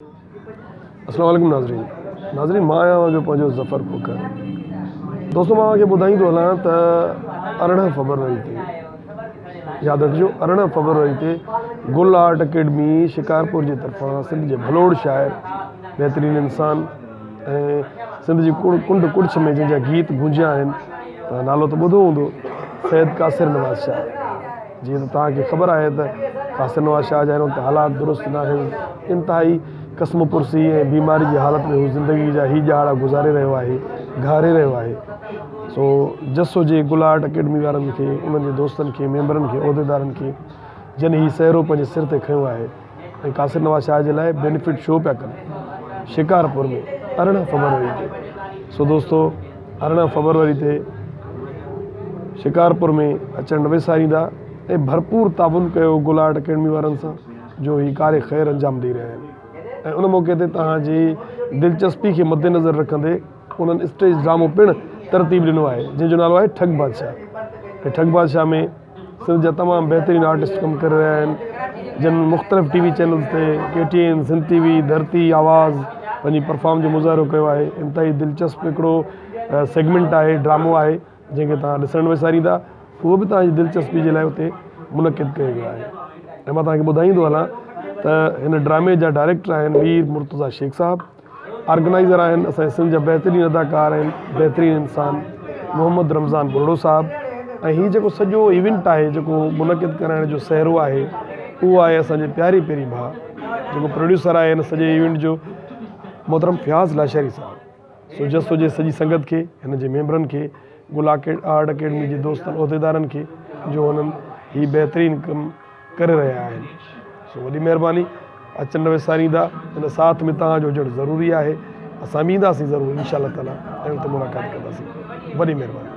اسلام عليڪم ناظرين ناظرين مان آهيان اوهان جو پنهنجو ظفر کوکر دوستو مان اوهان کي ٻڌائيندو هلان ته 18 فبروري تي ياد رکجو 18 فبروري تي گل آرٽ اڪيڊمي شڪارپور جي طرفان سنڌ جي ڀلوڙ شاعر بهترين انسان ۽ سنڌ جي ڪنڊ ڪڙڇ ۾ جنهن جا گيت گونجيا آهن ته نالو ته ٻڌو هوندو سيد قاصر نواز شاهه جيئن ته توهان کي خبر آهي ته قاصر نواز شاهه جا هن وقت حالات درست ناهن، انتهائي ڪسمپرسي ۽ بيماري جي حالت ۾ هو زندگي جا هي ڏهاڙا گذاري رهيو آهي، گهاري رهيو آهي. سو جس هجي گل آرٽ اڪيڊمي وارن کي، انهن جي دوستن کي، ميمبرن کي، عهديدارن کي جن هي سهرو پنهنجي سر تي کنيو آهي ۽ قاصر نواز شاهه جي لاء بينيفٽ شو پيا ڪن شڪارپور ۾ 18 فبروري تي. سو دوستو 18 فبروري تي شڪارپور ۾ اچڻ نه وساريندا ۽ ڀرپور تعاون ڪيو گل آرٽ اڪيڊمي وارن سان جو هي ڪار خير انجام ڏئي رهيا آهن ۽ ان موقعي تي توهان جي دلچسپي کي مدنظر رکندي انهن اسٽيج ڊرامو پڻ ترتيب ڏنو آهي جنهن جو نالو آهي ٺڳ بادشاهه ۽ ٺڳ بادشاهه ۾ سنڌ جا تمام بهترين آرٽسٽ ڪم ڪري رهيا آهن جن مختلف ٽي وي چينلز تي K T N Sindh T V Dharti Awaz پنهنجي پرفارم جو مظاهرو ڪيو آهي انتهائي دلچسپ هڪڙو سيگمينٽ آهي ڊرامو آهي جنهن کي توهان ڏسڻ نه وساريندا اهو به توهان جي دلچسپي جي لاء اتي منعقد ڪيو ويو آهي ۽ مان توهان کي ٻڌائيندو هلان ته هن ڊرامي جا ڊائريڪٽر آهن مير مرتضيٰ شيخ صاحب آرگنائيزر آهن اسان جي سنڌ جا بهترين اداڪار آهن بهترين انسان محمد رمضان ٻرڙو صاحب ۽ هي جيڪو سڄو ايونٽ آهي جيڪو منعقد ڪرائڻ جو سهرو آهي اهو آهي اسان جي پياري پيري ڀاء جيڪو پروڊيوسر آهي هن سڄي ايونٽ جو محترم فياض لاشاري صاحب سو جس هجي سڄي سنگت کي هن جي ميمبرن کي گل آرٽ اڪيڊمي جي دوستن عهديدارن کي جو هنن هي بهترين ڪم ڪري رهيا آهن سو وڏي مهرباني اچڻ نه وساريندا ان ساٿ ۾ توهان جو هجڻ ضروري آهي اسان به اينداسين ضرور انشاء الله تعالي ۽ اتي ملاقات ڪنداسين وڏي مهرباني.